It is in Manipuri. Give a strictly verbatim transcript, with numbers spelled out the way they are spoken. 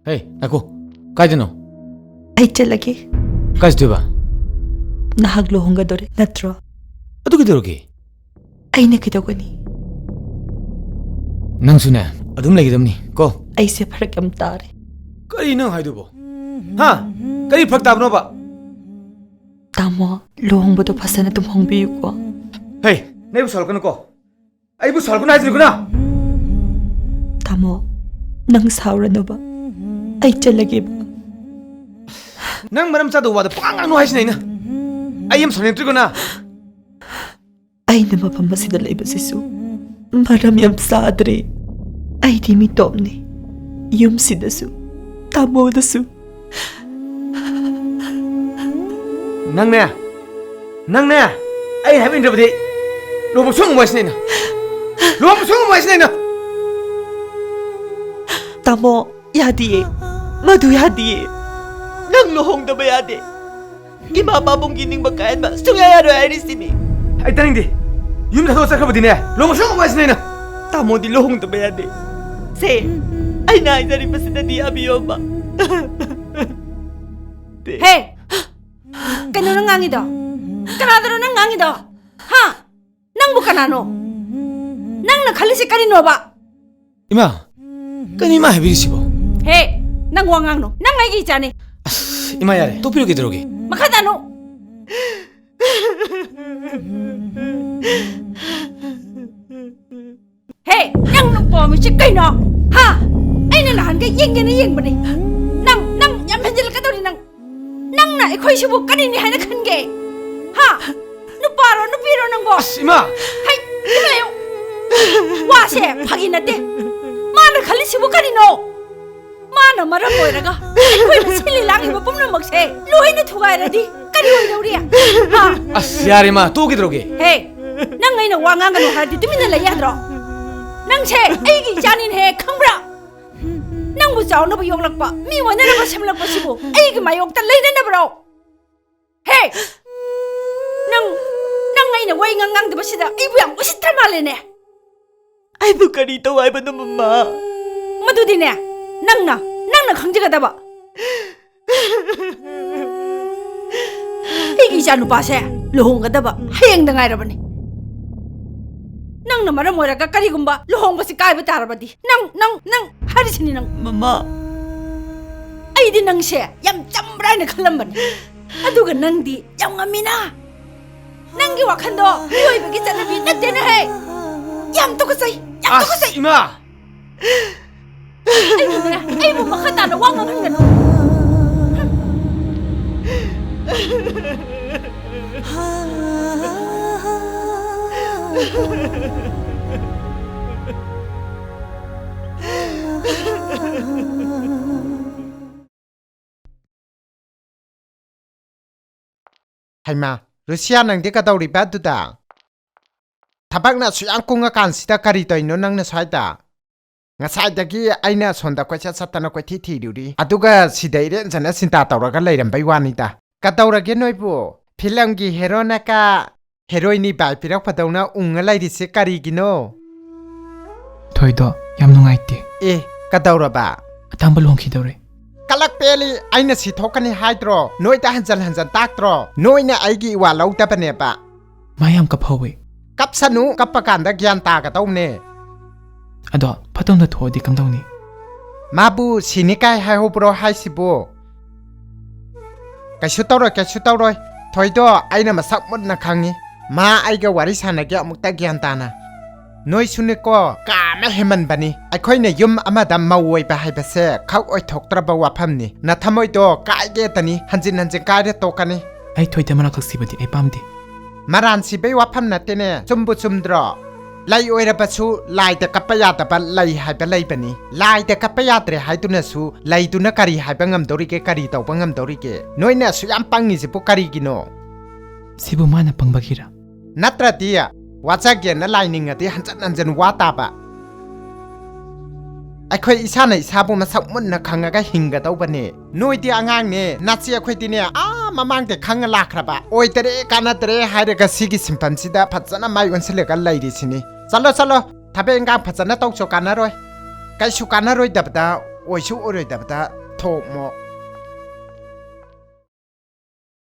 ꯍꯦ, ꯉꯥꯏꯈꯣ꯫ ꯀꯥꯏꯗꯅꯣ? ꯑꯩ ꯆꯠꯂꯒꯦ꯫ ꯀꯥꯏ ꯆꯠꯇꯣꯏꯕ? ꯅꯍꯥꯛ ꯂꯨꯍꯣꯡꯒꯗꯧꯔꯦ ꯅꯠꯇ꯭ꯔꯣ? ꯑꯗꯨ ꯀꯩꯗꯧꯔꯒꯦ? ꯑꯩꯅ ꯀꯩꯗꯧꯒꯅꯤ? ꯅꯪꯁꯨꯅꯦ, ꯑꯗꯨꯝ ꯂꯩꯒꯗꯕꯅꯤ ꯀꯣ꯫ ꯑꯩꯁꯦ ꯐꯔꯛ ꯌꯥꯝ ꯇꯥꯔꯦ꯫ ꯀꯔꯤ ꯅꯪ ꯍꯥꯏꯗꯨꯕꯣ? ꯍꯥ? ꯀꯔꯤ ꯐꯔꯛ ꯇꯥꯕꯅꯣꯕ? ꯇꯥꯃꯣ, ꯂꯨꯍꯣꯡꯕꯗꯣ ꯐꯖꯅ ꯑꯗꯨꯝ ꯍꯣꯡꯕꯤꯌꯨꯀꯣ꯫ ꯍꯦ, ꯅꯪꯕꯨ ꯁꯥꯎꯔꯛꯀꯅꯨꯀꯣ꯫ ꯑꯩꯕꯨ ꯁꯥꯎꯔꯛꯀꯅꯨ ꯍꯥꯏꯗ꯭ꯔꯤꯀꯣ ꯅꯪ? ꯇꯥꯃꯣ, ꯅꯪ ꯁꯥꯎꯔꯅꯨꯕ꯫ ꯑꯩ ꯆꯠꯂꯒꯦꯕ꯫ ꯅꯪ ꯃꯔꯝ ꯆꯥꯗꯕ ꯋꯥꯗ ꯄꯉꯥꯡ ꯉꯥꯡꯅꯨ ꯍꯥꯏꯁꯤꯅꯦ ꯑꯩꯅ꯫ ꯑꯩ ꯌꯥꯝ ꯁꯥꯎꯅꯤꯡꯉꯛꯇ꯭ꯔꯤꯀꯣ ꯅꯪ? ꯑꯩꯅ ꯃꯐꯝ ꯑꯁꯤꯗ ꯂꯩꯕꯁꯤꯁꯨ ꯃꯔꯝ ꯌꯥꯝ ꯆꯥꯗ꯭ꯔꯦ꯫ ꯑꯩꯗꯤ ꯃꯤꯇꯣꯞꯅꯤ꯫ ꯌꯨꯝꯁꯤꯗꯁꯨ, ꯇꯥꯃꯣꯗꯁꯨ꯫ ꯅꯪꯅꯦ, ꯅꯪꯅꯦ, ꯑꯩ ꯍꯥꯏꯕ ꯏꯟꯗ꯭ꯔꯕꯗꯤ ꯂꯨꯍꯣꯡꯕ ꯁꯨꯡꯉꯝꯃꯣꯏ ꯍꯥꯏꯁꯤꯅꯦ ꯑꯩꯅ꯫ ꯂꯨꯍꯣꯡꯕ ꯁꯨꯡꯉꯝꯃꯣꯏ ꯍꯥꯏꯁꯤꯅꯦ ꯑꯩꯅ꯫ ꯇꯥꯃꯣ, ꯌꯥꯗꯤꯌꯦ꯫ ꯃꯗꯨ ꯌꯥꯗꯤꯌꯦ꯫ ꯅꯪ ꯂꯨꯍꯣꯡꯗꯕ ꯌꯥꯗꯦ꯫ ꯏꯃꯥ ꯄꯥꯕꯨꯡꯒꯤ ꯅꯤꯡꯕ ꯀꯥꯏꯍꯟꯕ ꯁꯨꯡꯌꯥ ꯌꯥꯔꯣꯏ ꯍꯥꯏꯔꯤꯁꯤꯅꯤ꯫ ꯑꯩ ꯇꯥꯅꯤꯡꯗꯦ꯫ ꯌꯨꯝ ꯊꯥꯗꯣꯛꯑ ꯆꯠꯈ꯭ꯔꯕꯗꯤꯅꯦ, ꯂꯨꯍꯣꯡꯕ ꯁꯨꯡꯉꯝꯃꯣꯏ ꯍꯥꯏꯁꯤꯅꯦ ꯑꯩꯅ꯫ ꯇꯥꯃꯣꯗꯤ ꯂꯨꯍꯣꯡꯗꯕ ꯌꯥꯗꯦ꯫ ꯁꯦ, ꯑꯩꯅ ꯍꯥꯏꯖꯔꯤꯕꯁꯤꯗꯗꯤ ꯌꯥꯕꯤꯌꯣꯕ꯫ ꯍꯦ! ꯀꯩꯅꯣ ꯅꯪ ꯉꯥꯡꯉꯤꯗꯣ? ꯀꯅꯥꯗꯅꯣ ꯅꯪ ꯉꯥꯡꯉꯤꯗꯣ? ꯍꯥ? ꯅꯪꯕꯨ ꯀꯅꯥꯅꯣ? ꯅꯪꯅ ꯈꯜꯂꯤꯁꯤ ꯀꯔꯤꯅꯣꯕ? ꯏꯃꯥ, ꯀꯩꯅꯣ ꯏꯃꯥ ꯍꯥꯏꯕꯤꯔꯤꯁꯤꯕꯣ? ꯍꯦ, ꯅꯪ ꯋꯥ ꯉꯥꯡꯅꯨ꯫ ꯅꯪ ꯑꯩꯒꯤ ꯏꯆꯥꯅꯤ꯫ ꯑꯁ, ꯏꯃꯥ ꯌꯥꯔꯦ, ꯇꯣꯛꯄꯤꯔꯣ ꯀꯩꯗꯧꯔꯒꯦ? ꯃꯈꯥ ꯇꯥꯅꯨ꯫ ꯍꯦ, ꯅꯪ ꯅꯨꯄꯥ ꯃꯤꯁꯤ ꯀꯩꯅꯣ? ꯍꯥ? ꯑꯩꯅ ꯅꯍꯥꯟꯒꯩ ꯌꯦꯡꯒꯦꯅ ꯌꯦꯡꯕꯅꯤ꯫ ꯅꯪ, ꯅꯪ ꯌꯥꯝ ꯍꯦꯟꯖꯤꯜꯂꯛꯀꯗꯧꯔꯤ ꯅꯪ꯫ ꯅꯪꯅ ꯑꯩꯈꯣꯏꯁꯤꯕꯨ ꯀꯔꯤꯅꯤ ꯍꯥꯏꯅ ꯈꯟꯒꯦ? ꯍꯥ? ꯅꯨꯄꯥꯔꯣ, ꯅꯨꯄꯤꯔꯣ ꯅꯪꯕꯣ? ꯑꯁ, ꯏꯃꯥ! ꯍꯩ, ꯏꯃꯥ! ꯋꯥꯁꯦ ꯐꯥꯒꯤ ꯅꯠꯇꯦ꯫ ꯃꯥꯅ ꯈꯜꯂꯤꯁꯤꯕꯨ ꯀꯔꯤꯅꯣ? ꯃꯥꯅ ꯃꯔꯝ ꯑꯣꯏꯔꯒ ꯑꯩꯈꯣꯏꯅ ꯁꯤꯜꯂꯤ ꯂꯥꯡꯂꯤꯕ ꯄꯨꯝꯅꯃꯛꯁꯦ ꯂꯣꯏꯅ ꯊꯨꯒꯥꯏꯔꯗꯤ ꯀꯔꯤ ꯑꯣꯏꯗꯧꯔꯤ? ꯍꯥ? ꯑꯁ, ꯌꯥꯔꯦ, ꯏꯃꯥ, ꯇꯣꯛꯈꯤꯗ꯭ꯔꯣꯒꯦ? ꯍꯦ, ꯅꯪ ꯑꯩꯅ ꯋꯥ ꯉꯥꯡꯒꯅꯨ ꯍꯥꯏꯔꯗꯤ ꯇꯨꯃꯤꯟꯅ ꯂꯩ ꯌꯥꯗ꯭ꯔꯣ? ꯅꯪꯁꯦ ꯑꯩꯒꯤ ꯏꯆꯥꯅꯤꯅꯦꯍꯦ, ꯈꯪꯕ꯭ꯔꯥ? ꯅꯪꯕꯨ ꯆꯥꯎꯅꯕ ꯌꯣꯛꯂꯛꯄ, ꯃꯤ ꯑꯣꯏꯅꯅꯕ ꯁꯦꯝꯂꯛꯄꯁꯤꯕꯨ ꯑꯩꯒꯤ ꯃꯥꯌꯣꯛꯇ ꯂꯩꯅꯅꯕ꯭ꯔꯣ? ꯍꯦ! ꯅꯪ, ꯅꯪ ꯑꯩꯅ ꯋꯥ ꯉꯥꯡ ꯉꯥꯡꯗꯕꯁꯤꯗ ꯑꯩꯕꯨ ꯌꯥꯝ ꯎꯁꯤꯠꯇ꯭ꯔ ꯃꯥꯜꯂꯦꯅꯦ꯫ ꯑꯩꯕꯨ ꯀꯔꯤ ꯇꯧ ꯍꯥꯏꯕꯅꯣ, ꯃꯃꯥ? ꯃꯗꯨꯗꯤꯅꯦ, ꯅꯪꯅ, ꯅꯪꯅ ꯈꯪꯖꯒꯗꯕ꯫ ꯑꯩꯒꯤ ꯏꯆꯥ ꯅꯨꯄꯥꯁꯦ ꯂꯨꯍꯣꯡꯒꯗꯕ ꯍꯌꯦꯡꯗ ꯉꯥꯏꯔꯕꯅꯤ꯫ ꯅꯪꯅ ꯃꯔꯝ ꯑꯣꯏꯔꯒ ꯀꯔꯤꯒꯨꯝꯕ ꯂꯨꯍꯣꯡꯕꯁꯤ ꯀꯥꯏꯕ ꯇꯥꯔꯕꯗꯤ, ꯅꯪ, ꯅꯪ, ꯅꯪ ꯍꯥꯏꯔꯤꯁꯤꯅꯤ ꯅꯪ꯫ ꯃꯃꯥ꯫ ꯑꯩꯗꯤ ꯅꯪꯁꯦ ꯌꯥꯝ ꯆꯝꯕ꯭ꯔꯥ ꯍꯥꯏꯅ ꯈꯜꯂꯝꯕꯅꯤ, ꯑꯗꯨꯒ ꯅꯪꯗꯤ ꯌꯥꯝ ꯉꯝꯃꯤꯅ꯫ ꯅꯪꯒꯤ ꯋꯥꯈꯜꯗꯣ ꯃꯤꯑꯣꯏꯕꯒꯤ ꯆꯠꯅꯕꯤ ꯅꯠꯇꯦꯅꯦꯍꯦ꯫ ꯌꯥꯝ ꯇꯨꯀꯠꯆꯩ, ꯌꯥꯝ ꯑꯁ, ꯇꯨꯀꯠꯆꯩ꯫ ꯏꯃꯥ! ꯑꯩꯕꯨꯅꯦ, ꯑꯩꯕꯨ ꯃꯈꯥ ꯇꯥꯅ ꯋꯥ ꯉꯥꯡꯍꯟꯒꯅꯨ꯫ ꯍꯩꯃꯥ, ꯔꯨꯁꯤꯌꯥ, ꯅꯪꯗꯤ ꯀꯗꯧꯔꯤꯕ ꯑꯗꯨꯗ? ꯊꯕꯛꯅ ꯑꯁꯨꯛ ꯌꯥꯝ ꯀꯨꯡꯉꯀꯥꯟꯁꯤꯗ ꯀꯔꯤ ꯇꯧꯔꯤꯅꯣ ꯅꯪꯅ ꯁ꯭ꯋꯥꯏꯗ? ꯉꯁꯥꯏꯗꯒꯤ ꯑꯩꯅ ꯁꯣꯝꯗ ꯀꯣꯏꯆꯠ ꯆꯠꯇꯅ ꯀꯣꯏꯊꯤ ꯊꯤꯔꯨꯔꯤ, ꯑꯗꯨꯒ ꯁꯤꯗ ꯏꯔꯦꯟꯖꯅ ꯆꯤꯟꯇꯥ ꯇꯧꯔꯒ ꯂꯩꯔꯝꯕꯩ ꯋꯥꯅꯤꯗ꯫ ꯀꯗꯧꯔꯒꯦ ꯅꯣꯏꯕꯨ? ꯐꯤꯂꯝꯒꯤ ꯍꯦꯔꯣꯅꯀ ꯍꯦꯔꯣꯏꯟ ꯏꯕꯥꯏ ꯄꯤꯔꯛꯄꯗꯧꯅ ꯎꯪꯉ ꯂꯩꯔꯤꯁꯦ ꯀꯔꯤꯒꯤꯅꯣ? ꯊꯣꯏꯗꯣ, ꯌꯥꯝ ꯅꯨꯡꯉꯥꯏꯇꯦ꯫ ꯑꯦ, ꯀꯗꯧꯔꯕ? ꯑꯇꯥꯡꯕ ꯂꯨꯍꯣꯡꯈꯤꯗꯧꯔꯦ꯫ ꯀꯂꯛ ꯄꯦꯜꯂꯤ, ꯑꯩꯅ ꯁꯤ ꯊꯣꯛꯀꯅꯤ ꯍꯥꯏꯗ꯭ꯔꯣ? ꯅꯣꯏꯗ ꯍꯟꯖꯟ ꯍꯟꯖꯟ ꯇꯥꯛꯇ꯭ꯔꯣ? ꯅꯣꯏꯅ ꯑꯩꯒꯤ ꯏꯋꯥ ꯂꯧꯗꯕꯅꯦꯕ꯫ ꯃꯥ ꯌꯥꯝ ꯀꯞꯍꯧꯋꯦ꯫ ꯀꯞꯁꯅꯨ, ꯀꯞꯄ ꯀꯥꯟꯗ ꯒ꯭ꯌꯥꯟ ꯇꯥꯒꯗꯧꯅꯦ꯫ ꯑꯗꯣ ꯐꯠꯇꯧꯅ ꯊꯣꯛꯑꯗꯤ ꯀꯝꯗꯧꯅꯤ? ꯃꯥꯕꯨ ꯁꯤꯅꯤ ꯀꯥꯏ ꯍꯥꯏꯍꯧꯕ꯭ꯔꯣ ꯍꯥꯏꯁꯤꯕꯨ? ꯀꯩꯁꯨ ꯇꯧꯔꯣꯏ, ꯀꯩꯁꯨ ꯇꯧꯔꯣꯏ꯫ ꯊꯣꯏꯗꯣ ꯑꯩꯅ ꯃꯁꯛ ꯃꯨꯟꯅ ꯈꯪꯉꯤ꯫ ꯃꯥ ꯑꯩꯒ ꯋꯥꯔꯤ ꯁꯥꯟꯅꯒꯦ ꯑꯃꯨꯛꯇ ꯒ꯭ꯌꯥꯟ ꯇꯥꯅ꯫ ꯅꯣꯏꯁꯨꯅꯦꯀꯣ, ꯀꯥ ꯑꯃ ꯍꯦꯟꯃꯟꯕꯅꯤ꯫ ꯑꯩꯈꯣꯏꯅ ꯌꯨꯝ ꯑꯃꯗ ꯃꯧ ꯑꯣꯏꯕ ꯍꯥꯏꯕꯁꯦ ꯈꯛ ꯑꯣꯏꯊꯣꯛꯇ꯭ꯔꯕ ꯋꯥꯐꯝꯅꯤ꯫ ꯅꯊꯃꯣꯏꯗꯣ ꯀꯥꯏꯒꯦꯇꯅꯤ, ꯍꯟꯖꯤꯟ ꯍꯟꯖꯤꯟ ꯀꯥꯏꯔꯦ ꯇꯣꯛꯀꯅꯤ꯫ ꯑꯩ ꯊꯣꯏꯗ ꯃꯔꯥꯡꯈꯛ ꯁꯤꯕꯗꯤ ꯑꯩ ꯄꯥꯝꯗꯦ꯫ ꯃꯔꯥꯟ ꯁꯤꯕꯩ ꯋꯥꯐꯝ ꯅꯠꯇꯦꯅꯦ, ꯆꯨꯝꯕꯨ ꯆꯨꯝꯗ꯭ꯔꯣ? ꯂꯩ ꯑꯣꯏꯔꯕꯁꯨ ꯂꯥꯏꯗ ꯀꯠꯄ ꯌꯥꯗꯕ ꯂꯩ ꯍꯥꯏꯕ ꯂꯩꯕꯅꯤ꯫ ꯂꯥꯏꯗ ꯀꯠꯄ ꯌꯥꯗ꯭ꯔꯦ ꯍꯥꯏꯗꯨꯅꯁꯨ ꯂꯩꯗꯨꯅ ꯀꯔꯤ ꯍꯥꯏꯕ ꯉꯝꯗꯧꯔꯤꯒꯦ, ꯀꯔꯤ ꯇꯧꯕ ꯉꯝꯗꯧꯔꯤꯒꯦ? ꯅꯣꯏꯅ ꯑꯁꯨꯛ ꯌꯥꯝ ꯄꯪꯉꯤꯁꯤꯕꯨ ꯀꯔꯤꯒꯤꯅꯣ? ꯁꯤꯕꯨ ꯃꯥꯅ ꯄꯪꯕꯒꯤꯔ? ꯅꯠꯇ꯭ꯔꯗꯤ ꯋꯥꯖꯒꯦꯅ ꯂꯥꯏ ꯅꯤꯡꯉꯗꯤ ꯍꯟꯖꯟ ꯍꯟꯖꯟ ꯋꯥ ꯇꯥꯕ꯫ ꯑꯩꯈꯣꯏ ꯏꯁꯥꯅ ꯏꯁꯥꯕꯨ ꯃꯁꯛ ꯃꯨꯟꯅ ꯈꯪꯉꯒ ꯍꯤꯡꯒꯗꯧꯕꯅꯦ꯫ ꯅꯣꯏꯗꯤ ꯑꯉꯥꯡꯅꯦ, ꯅꯆꯦ ꯑꯩꯈꯣꯏꯗꯤꯅꯦ, ꯑꯥ ꯃꯃꯥꯡꯗ ꯈꯪꯉ ꯂꯥꯛꯈ꯭ꯔꯕ꯫ ꯑꯣꯏꯗꯔꯦ, ꯀꯥꯟꯅꯗꯔꯦ ꯍꯥꯏꯔꯒ ꯁꯤꯒꯤ ꯁꯤꯟꯐꯝꯁꯤꯗ ꯐꯖꯅ ꯃꯥꯏ ꯑꯣꯟꯁꯤꯜꯂꯒ ꯂꯩꯔꯤꯁꯤꯅꯤ꯫ ꯆꯠꯂꯣ, ꯆꯠꯂꯣ, ꯊꯕꯛ ꯏꯟꯈꯥꯡ ꯐꯖꯅ ꯇꯧꯆꯣ, ꯀꯥꯟꯅꯔꯣꯏ꯫ ꯀꯩꯁꯨ ꯀꯥꯟꯅꯔꯣꯏꯗꯕꯗ ꯑꯣꯏꯁꯨ ꯑꯣꯏꯔꯣꯏꯗꯕꯗ ꯊꯣꯛꯃꯣ꯫